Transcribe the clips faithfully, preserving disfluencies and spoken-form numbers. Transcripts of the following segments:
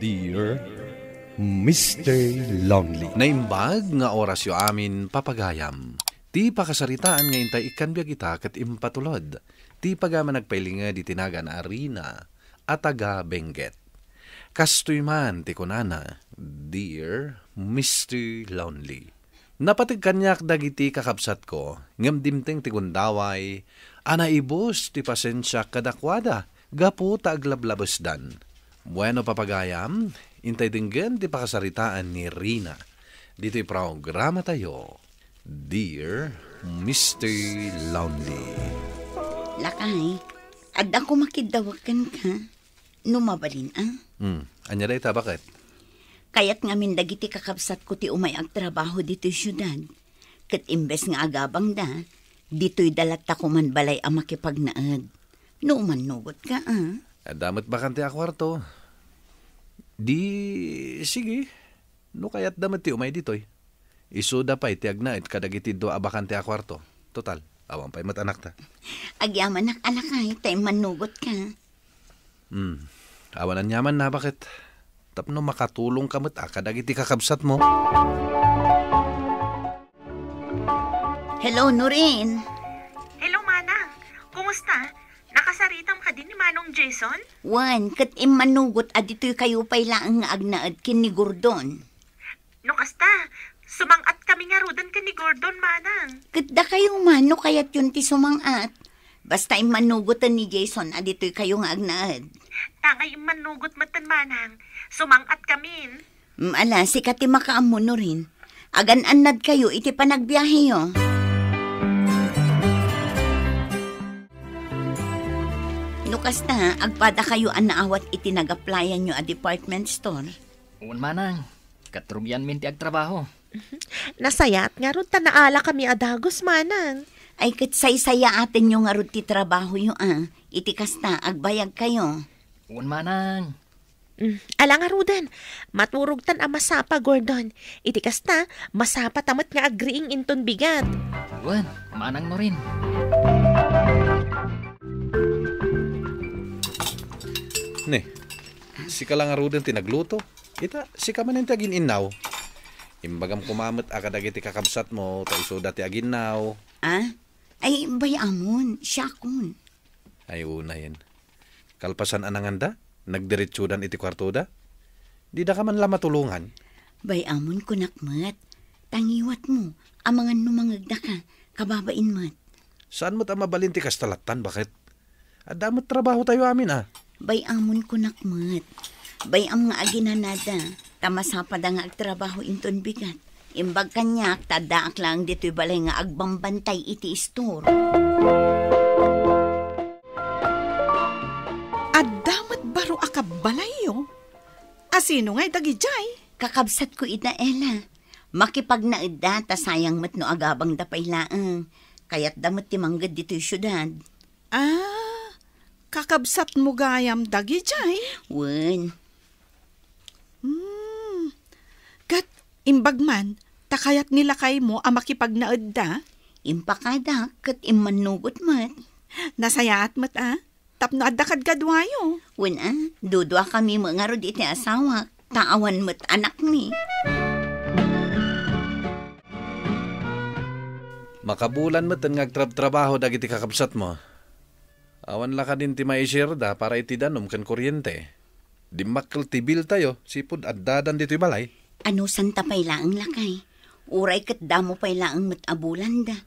Dear Mister Lonely. Naimbag nga orasyo amin, papagayam. Ti pakasaritaan nga intay ikkan biag ita ket impatulod ti pagayam a nagpailinged iti nagan a Rina a taga Benguet. Kastoy man ti kunana, Dear Mister Lonely. Napateg kaniak dagiti kakabsatko, ngem dimteng ti gundaway a naibus ti pasensiak kadakuada gapu ta aglablabesdan. Bueno, papagayam, intay denggen ti pakasaritaan ni Rina ditoy programatayo, Dear Mister Lonely. Lakay, adda koma kiddawek kenka. No mabalin, a? Hmm, ania dayta, baket? Kayat ngamin dagiti kakabsatko ti umay agtrabaho ditoy siudad. Ket imbes nga agabangda, ditoyda latta koman balay a makipagnaed. No umannugotka, a? Adda met bakante a kuarto. Di, sige. No kayatda met ti umay ditoy, isuda pay ti agnaed kadagiti dua a bakante a kuarto. Total, awan pay met anakta. Agyamanak a lakay ta immannugotka. Hmm. Awan aniamanna, baket? Tapno makatulongka met a kadagiti kakabsatmo. Hello, Norin. Hello, Manang. Kumusta? Nakasaritam kadi ni Manong Jason? Wen, ket immanugot a ditoykayo pay laeng nga agnaed ken ni Gordon. No kasta, sumang-at kami ngaruden ken ni Gordon, Manang. Ket dakayo man, no kayatyon ti sumang-at. Basta immanugoten ni Jason a ditoykayo nga agnaed. Tangay immanugot metten, Manang. Sumang-at kamin. Mm, ala, sika ti makaammo, Norin. Agan-annadkayo iti panagbiaheyo. No kasta, agpadakayo a naawat iti nag-applyanyo a department store. Wen, Manang. Ket rugianmin ti agtrabaho. Nasayaat ngarud ta naalakami a dagus, Manang. Ay, ket saysayaatenyo ngarud ti trabahoyo, a. Iti kasta, agbayagkayo. Wen, Manang. Mm, ala ngaruden, maturogtan a masapa, Gordon. Iti kasta, masapata met nga agriing inton bigat. Wen, Manang Norin. Ne, sika la ngaruden ti nagluto. Ita, sika manen ti agin-innaw. Imbagam koma met a kadagiti kakabsatmo, ta isuda ti aginnaw. A? Ay, bay-amon, siakon. Ay, unayen. Kalpasan a nanganda, nagdiretsodan iti kuartoda. Didaka man la matulongan. Bay-amon kunak met. Tangiwatmo, amangan no mangegdaka, kababain met. Saan met a mabalin ti kasta lattan, baket? Adda met trabahotayo amin, a. Bay-amon kunak met. Bay-am nga aginanada, ta masapada nga agtrabaho inton bigat. Imbag kaniak, ta addaak laeng ditoy balay nga agbambantay iti istor. Adda met baro a kabbalayyo? A sino ngay dagidiay? Kakabsatko ida, Ella. Makipagnaedda ta sayang met no agabangda pay laeng. Kayatda met ti mangged ditoy siudad. Ah, kakabsatmo gayam dagidiay? Wen. Hmm. Ket imbag man, ta kayat ni lakaymo a makipagnaedda? Impakadak ket immannugot met. Nasayaat met a, tapno adda kadkaduayo. Wen a, duduakami met ngarud iti asawak, ta awan met anakmi. Makabulan met nga agtrabtrabaho dagiti kakabsatmo. Awan la kadin ti maisirda para iti danum ken kuryente. Dimmakkel ti biltayo, sipud addadan ditoy balay. Anusanta pay laeng, lakay. Uray ket damo pay laeng met a bulanda.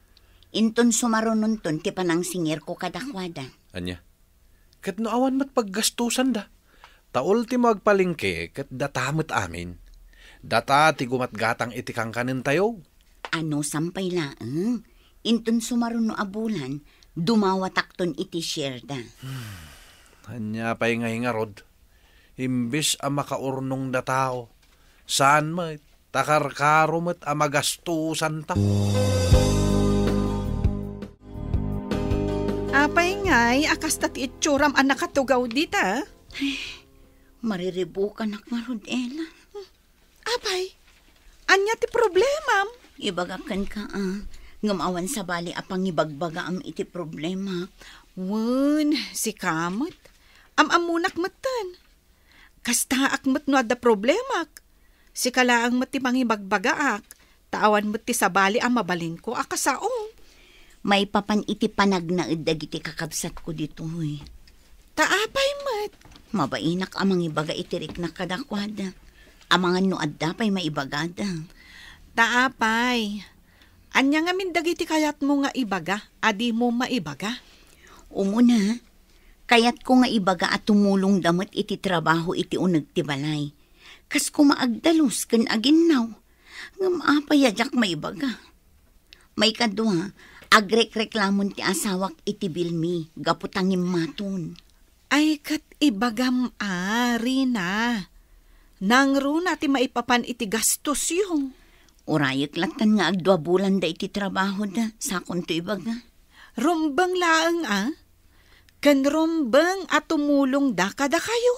Inton sumarunonton ti panangsingirko kadakuada. Ania? Ket no awan met paggastusanda, ta ultimo agpalengke ket data met amin. Data ti gumatgatang iti kankanentayo. Anusam pay laeng, inton sumaruno a bulan, dumawatakton iti share da. Ania pay ngay ngarud? Imbes a makaurnongda tao, saan met, ta karkaro met a magastusanta. Apay ngay a kasta ti itsuram a nakatugaw dita? Ay, mariribukanak ngarud, Ella. Apay, ania ti problemam? Ibagak kenka, a, ngem awan sabali a pangibagbagaam iti problema. Wen, sika met. Am-ammonak metten. Kastaak met no adda problemak. Sika laeng met ti mangibagbagaak, ta awan met ti sabali a mabalinko a kasao. Maipapan iti panagnaed dagiti kakabsatko ditoy. Ta apay met? Mabainak a mangibaga iti riknak kadakuada. Amangan no adda pay maibagada. Ta apay? Ania ngamin dagiti kayatmo nga ibaga a dimo maibaga? Umuna, kayatko nga ibaga a tumulongda met iti trabaho iti uneg ti balay. Kas koma agdalus ken aginnaw. Ngem apay a diak maibaga? Maikadua, agrekreklamon ti asawak iti bilmi gapu ta ngimmaton. Ay, ket ibagam a, Rina. Nangruna ti maipapan iti gastosyo. Urayek lattan nga agdua bulanda iti trabahoda, sakonto ibaga. Rumbeng laeng a, ken rumbeng a tumulongda kadakayo.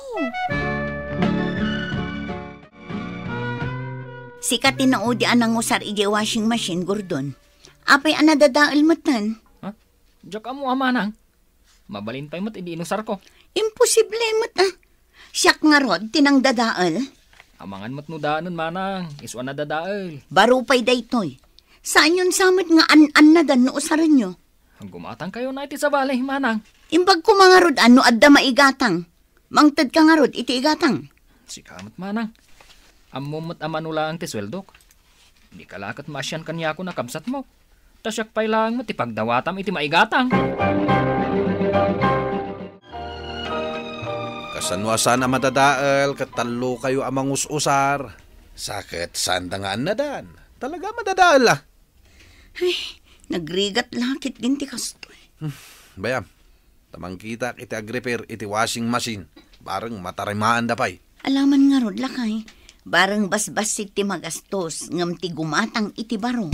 Sika ti naudi a nangusar idiay washing machine, Gordon. Apay a nadadael metten? Ha? Diak ammo a, manang. Mabalin pay met idi inusarko. Imposible met a. Siak ngarud ti nangdadael. Amangan met no daanen, manang, isu a nadadael. Baro pay daytoy. Saanyon sa met nga an-annadan no usarenyo? Gumatangkayo na iti sabali, manang. Imbag koma ngarud a no adda maigatang. Mangtedka ngarud iti igatang. Sika met, manang. Ammom met a mano laeng ti sueldok. Dika la ket maasian kaniakon a kabsatmo. Ta siak pay laeng met ti pagdawatam iti maigatang. Kasano a saan a madadael ket tallokayo a mangus-usar? Sa ket saanda nga annadan. Talaga madadael a. Ay, nagrigat la ketdin ti kastoy. Hmm, bayam. Ta mangkitak iti agrepair iti washing machine. Bareng matarimaanda pay. Alaman ngarud, lakay. Bareng basbassit ti magastos, ngem ti gumatang iti baro.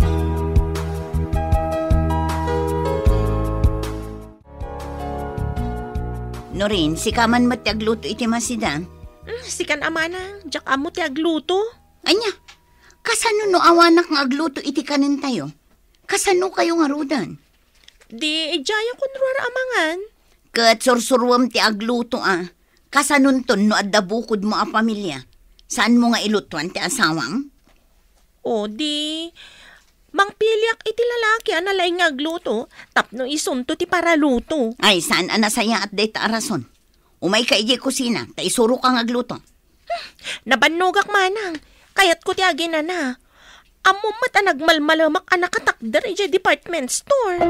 Norin, sika man met ti agluto iti masida? Mm, sikan a, manang, diak ammo ti agluto. Ania? Kasano no awanak nga agluto iti kanentayo? Kasano kayo ngaruden? Di, idiayo kunruar a mangan. Ket sursuruem ti agluto a. Kasanonton no adda bukodmo a pamilia? Saanmo nga ilutuan ti asawam? O di, mangpiliak iti lalaki a nalaing nga agluto tapno isunto ti paraluto. Ay, saan a nasayaat dayta a rason. Umayka idiay kusina, ta isuroka nga agluto. Hmm, nabannogak manang. Kayatko ti aginana. Ammom met a nagmalmalemak a nakatakder idiay department store.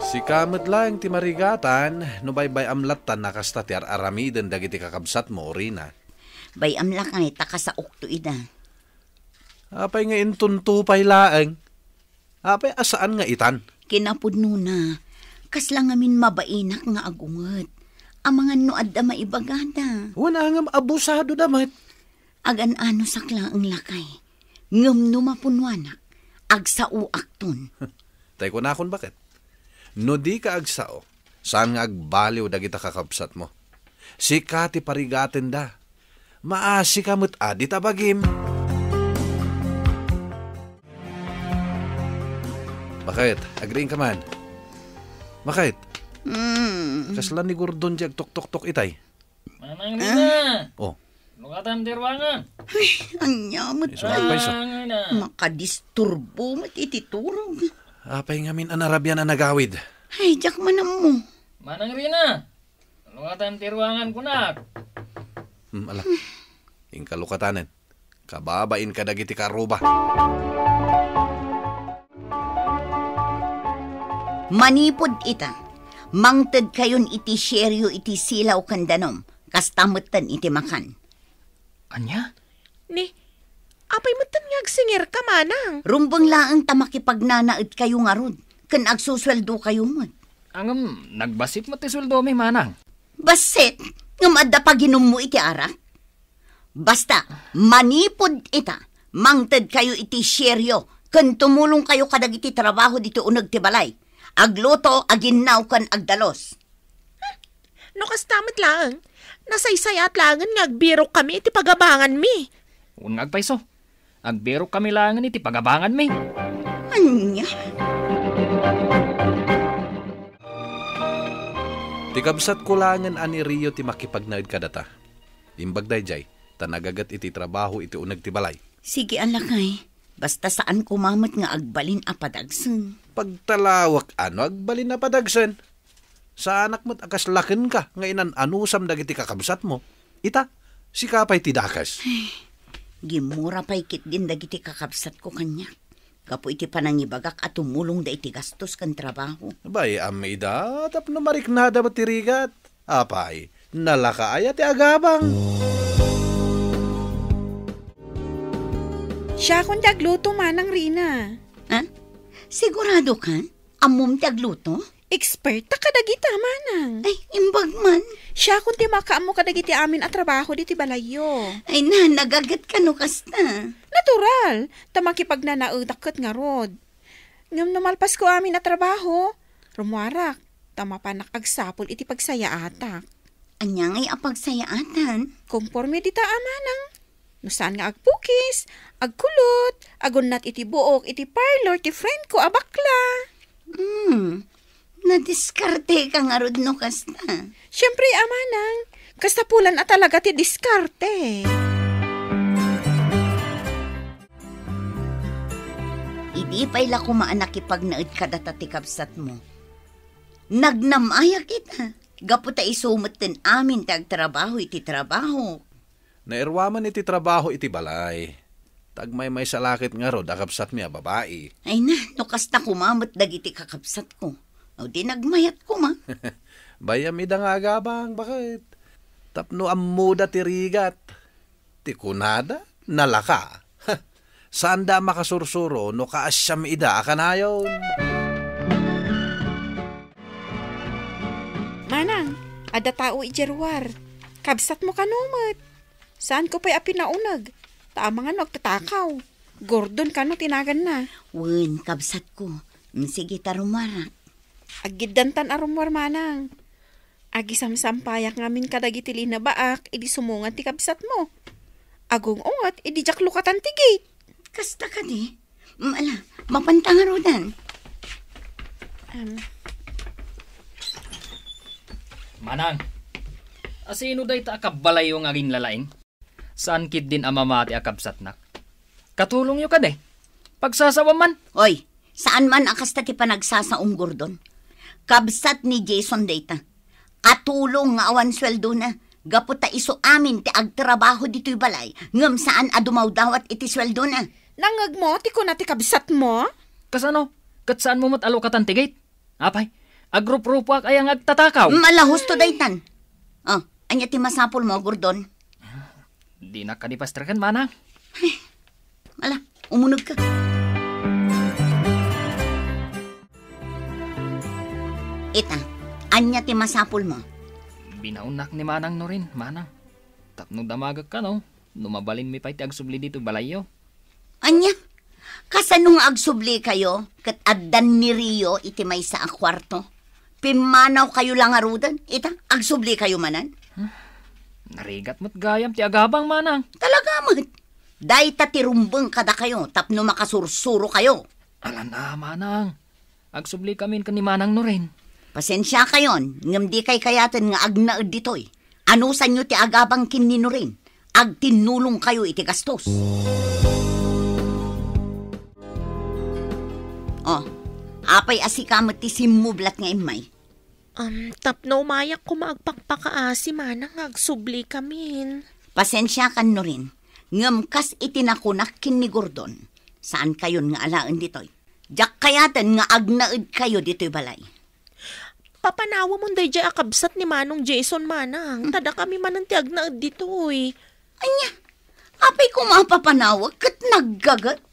Sika met laeng ti marigatan no baybay-am lattan a kasta ti ar-aramiden dagiti kakabsatmo, Rina. Bay-am lakay ta kasaokto ida. Apay nga inton tupay laeng? Apay a saan nga itan? Kinapudnona, kasla ngamin mabainak nga agunget. Amangan no adda maibagada. Wen a ngem abusadoda met. Agan-anosak laeng lakay. Ngem no mapunuanak, agsaoakton. Tay kunakon baket. No dika agsao, saan nga agbaliw dagita kakabsatmo. Sika ti parigatenda. Maasika met a dita bagim. Baket, agriingka man. Baket. Mm. Kasla ni Gordon di agtoktoktok itay. Manang Rina! Oh. Lukatam ti ruangan. Ay, ania met. Isu pay isu. Ruangan na. Makadisturbo met iti turog. Apay ngamin a narabian a nagawid? Ay, diak man ammo. Manang Rina! Lukatam ti ruangan kunak. Hmm, ala. Inka lukatanen. Kababain kadagiti karuba. Manipud ita, mangtedkayon iti sirio iti silaw ken danum, kasta metten iti makan. Ania? Ni, apay metten nga agsingirka, manang? Rumbeng laeng ta makipagnanaedkayo ngarud, ken agsusueldokayo met. Ngem, nagbassit met ti sueldomi, manang. Bassit? Ngem adda paginummo iti arak? Basta, manipud ita, mangtedkayo iti sirio, ken tumulongkayo kadagiti trabaho ditoy uneg ti balay. Agluto, aginnaw, ken agdalus. No kasta met laeng, nasaysayaat laengen nga agbirokkami iti pagabanganmi. Wen nga agpayso, agbirokkami laengen iti pagabanganmi. Ania? Ikabsatko laengen a ni Rio ti makipagnaed kadata. Imbag daydiay, ta nagaget iti trabaho iti uneg ti balay. Sige a lakay, basta saan koma met nga agbalin a padagsen. Pagtalawek a no agbalin a padagsen. Saanak met a kasla kenka nga inan-anusam dagiti kakabsatmo. Ita, sika pay ti dakes. Ay, gimmura pay ketdin dagiti kakabsatko kaniak. Gapu iti panangibagak a tumulongda iti gastos ken trabaho. Bay-am ida, tapno mariknada met ti rigat. Apay, nalaka aya ti agabang? Siakon ti agluto, Manang Rina. Ha? Sigurado ka? Ammom ti agluto? Expert ta kadagita, Manang. Ay, imbag man. Siakon ti makaammo kadagiti amin a trabaho diti balayyo. Ay na, nagaget ka no kasta. Natural, ta makipagnanaedak ket ngarud. Ngem no malpasko amin a trabaho, rummuarak, ta mapanak agsapul iti pagsayaatak. Ania ngay a pagsayaatan? Konforme dita a manang. No saan nga agpukis, agkulot, agunnat iti buok, iti parlor, ti friend ko a bakla. Hmm, nadiskarteka ngarud no kasta. Siempre a manang, kasapulan a talaga ti diskarte. Idi pay la koma a nakipagnaed kadata ti kabsatmo, nagnam-ayak ita, gapu ta isu metten amin ti agtrabaho iti trabaho. Nairuaman iti trabaho iti balay. Tagmaymaysa la ket ngarud a kabsatmi a babai. Ay na, no kasta koma met dagiti kakabsatko. O di nagmayat koma. Bay-am ida nga agabang, baket. Tapno ammoda ti rigat. Ti kunada, nalaka. Saanda a makasursuro no kaasiam ida a kanayon. Manang, adda tao idiay ruar. Kabsatmo kano met? Saanko pay a pinauneg, ta amangan no agtatakaw. Gordon kano ti naganna? Wen, kabsatko. Mm, sige, ta rummuarak. Aggiddantan a rummuar, Manang. Agisamsampayak ngamin kadagiti linabaak idi sumungan ti kabsatmo. Agung-unget idi diak lukatan ti gate. Kasta kadi? Mm, ala, mapanta ngaruden. Em. Manang, asino dayta a kabbalayyo nga aginlalaing? Saan ketdin a mamati a kabsatnak? Katulongyo kadi? Pagsasawaam man. Oy, saan man a kasta ti panagsasaom, Gordon. Kabsat ni Jason dayta. Katulong nga awan sueldona. Gapu ta isu amin ti agtrabaho ditoy balay, ngem saan a dumawdawat iti sueldona. Nangngegmo ti kuna ti kabsatmo? Kasano? Ket saanmo met a lukatan ti gate? Apay, agruprupoak aya nga agtatakaw? Mala, husto daytan. Oh, ania ti masapulmo, Gordon? Dinak kadi pastreken, Manang. Ala, umunegka. Ita, ania ti masapulmo? Binaonnak ni Manang Norin, Manang. Tapno damagek kano, no mabalinmi pay ti agsubli ditoy balayyo. Ania? Kasano nga agsublikayo ket addan ni Rio iti maysa a kuarto? Pimmanawkayo la ngaruden, ita, agsublikayo manen? Hmm. Narigat met gayam ti agabang, Manang. Talaga met. Dayta ti rumbeng kadakayo tapno makasursurokayo. Alan a, Manang. Agsubli kamin ken ni Manang Norin. Pasensiakayon, ngem dikay kayaten nga agnaed ditoy. Anusanyo ti agabang ken ni Norin. Agtinnulongkayo iti gastos. Oh, apay a sika met ti simmublat nga immay? Um, tapno umayak koma agpakpakaasi, Manang, nga agsubli kamin. Pasensiakan, Norin. Ngem kas iti nakunak ken ni Gordon, saankayon nga alaen ditoy. Diak kayaten nga agnaedkayo ditoy balay. Papanawamon daydiay a kabsat ni Manong Jason, Manang. Hmm. Ta dakami manen ti agnaed ditoy. Ania? Apay koma a papanawek ket naggaget?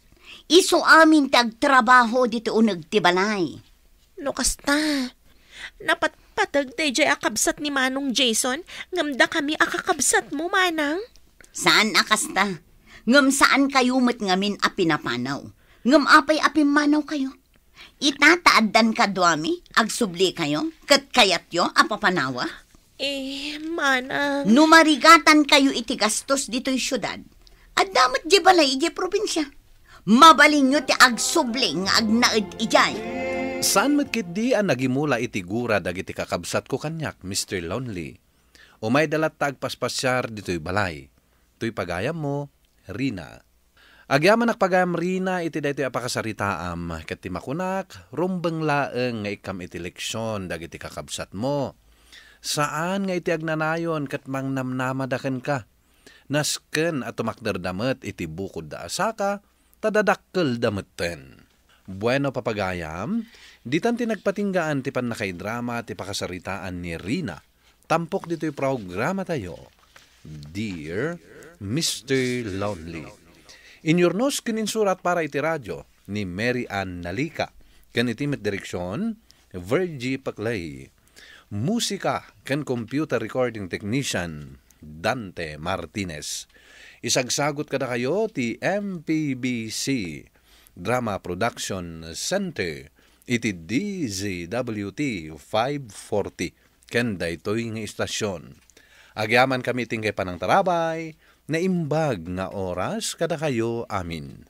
Isu amin ti agtrabaho ditoy uneg ti balay. No kasta, napatpateg daydiay a kabsat ni Manong Jason, ngem dakami a kakabsatmo, Manang? Saan a kasta. Ngem saankayo met ngamin a pinapanaw. Ngem apay a pimmanawkayo? Ita ta addan kaduami, agsublikayo, ket kayatyo a papanawek? Eh, Manang. No marigatankayo iti gastos ditoy siudad, adda met di balay idiay probinsia. Mabalinyo ti agsubli nga agnaed idiay. Saan met ketdi a nagimula iti gura dagiti kakabsatko kaniak, Mister Lonely. Umayda latta agpaspasiar ditoy balay. Toy pagayammo, Rina. Agyamanak pagayam, Rina, iti daytoy a pakasaritaam, ket ti makunak, rumbeng laeng nga ikkam iti leksion dagiti kakabsatmo. Saan nga iti agnanayon ket mangnamnamada kenka. Nasken a tumakderda met iti bukodda a saka, ta dadakkelda metten. Bueno, papagayam, ditan ti nagpatinggaan ti pannakaidrama ti pakasaritaan ni Rina. Tampok ditoy programatayo, Dear Mister Lonely. Inyurnos ken insurat para iti radio ni Mary Ann Nalica, ken iti met direksion, Virgie Paclay. Musika ken computer recording technician, Dante Martinez. Isagsagot kadakayo ti M P B C Drama Production Center iti D Z W T five forty ken daytoy nga istasyon. Agyamankami iti inkay panangtarabay, naimbag nga oras kadakayo amin.